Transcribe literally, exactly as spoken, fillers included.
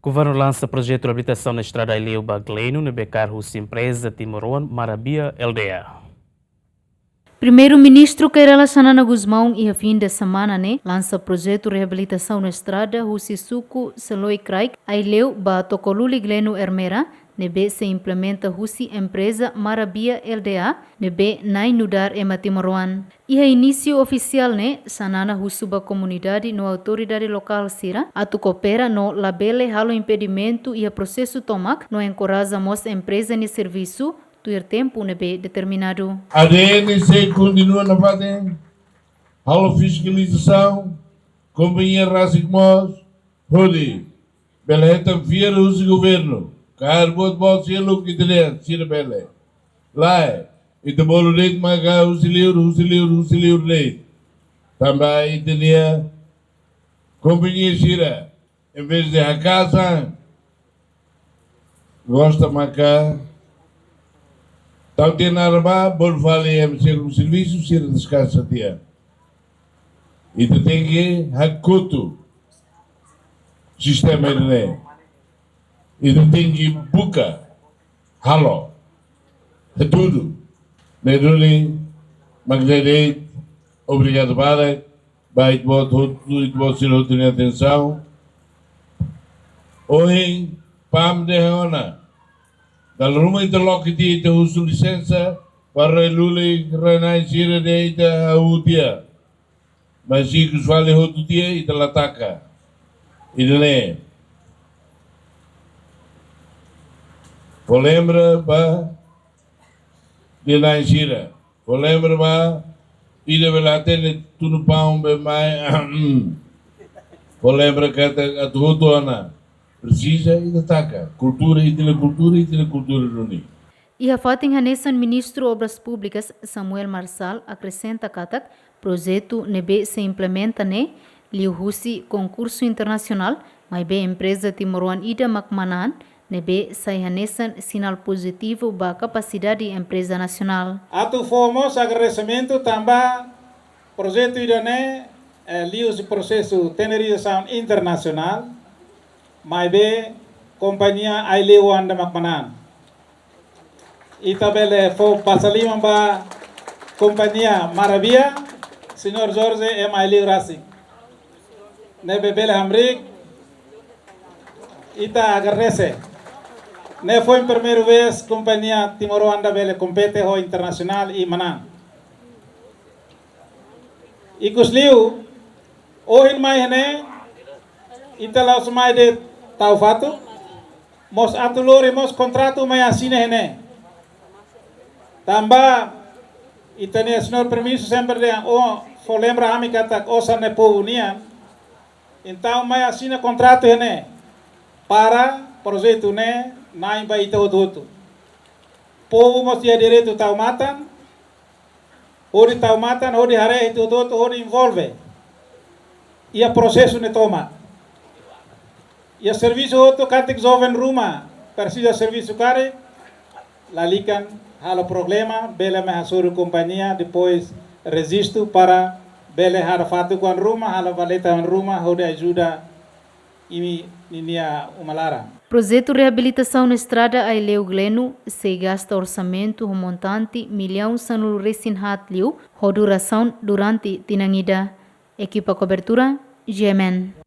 Governu lansa projetu reabilitasaun estrada Aileu ba Gleno ne'ebé kaer husi empreza timoroan Marabia L D A. Primeiru-Ministru Kay Rala Xanana Gusmão iha fim de semana ne'e lansa projetu reabilitasaun estrada husi suku Seloi Kraik Aileu ba Tokoluli Gleno Ermera, ne'ebé sei implementa husi empreza Marabia L D A, ne'ebé na'in nu'udar ema timoroan. Iha inísiu ofisiál ne'e, Xanana husu ba komunidade no autoridade lokál sira atu koopera no labele halo impedimentu iha prosesu tomak no enkoraja mós empreza nia servisu tuir tempu ne'ebé determinadu. A D N sei kontinua nafatin halo fiskalizasaun, kompañia rasik mós, hodi bele hetan fiar husi governu, kaer buat boot seluk ita-nia, sira bele. Lae, ita bolu de'it maka husi liur, husi liur, husi liur de'it. Tanba ita-nia kompañia sira, em vez de haka'as an, gosta maka tau tiha naran ba, bolu fali ema sira servisu, sira deskansa tiha. Ita tenke hakotu sistema ida-ne'e. Ita tenke buka halo hatudu. Ne'e duni, mak ne'e de'it, obrigadu barak ba ita-boot hotu, ita-boot sira hotu nia atensaun. Ohin, PAM dehan ona, dala ruma ita loke tiha, ita husu lisensa para rai-lulik, rai-na'in sira dehan ita hahú tiha. Mas ikus fali hotu tiha, ita la taka. Ida-ne'e, fó lembra ba rai-na'in sira. Fó lembra ba ida bele hatene tunu paun be mai. Fó lembra katak atu hotu ona presiza ita taka. Kultura, ita-nia kultura, ita-nia kultura duni. Iha fatin hanesan, Ministru Obras Públikas Samuel Marçal akresenta katak projetu ne'ebé sei implementa ne'e liuhusi konkursu internasionál, maibé empreza timoroan ida mak manán, ne'ebé sai hanesan sinál pozitivu ba kapasidade empreza nasionál. Atu fó mós agradesimentu tanba projetu ida-ne'e, eh, liuhusi prosesu tenderizasaun internasionál, maibé kompañia Aileu ida mak manán. Ita bele fó basa liman ba kompañia Marabia, Señór Jorge M. Aileu rasik. Ne'ebé bele hamriik, ita agradese. Ne'e foin primeira vez kompañia timoroan ida bele kompete ho internasionál i manán. Ikus liu, ohin mai iha ne'e, ita la'ós mai de'it tau fatuk, mós atu lori mós kontratu mai asina iha ne'e. Tanba ita-nia Señór Primeiru-Ministru sempre dehan, o, fó lembra ami katak osan ne'e povu nian. Entaun mai asina kontratu iha ne'e para projetu ne'e na'in ba ita hotu-hotu. Povu mós iha direitu tau matan, hodi tau matan, hodi haree ita hotu-hotu, hodi envolve iha prosesu ne'e tomak. Iha servisu hotu, katak joven ruma presiza servisu karik, lalika halo problema, bele mai hasoru kompañia, depois rejistu para bele halo fatuk oan ruma, halo valeta oan ruma, hodi ajuda imi ninia uma laran. Projetu reabilitasaun estrada Aileu Gleno sei gasta orsamentu ho montante millaun sanulu-resin-haat liu, ho durasaun durante tinan ida. Ekipa kobertura, G M N.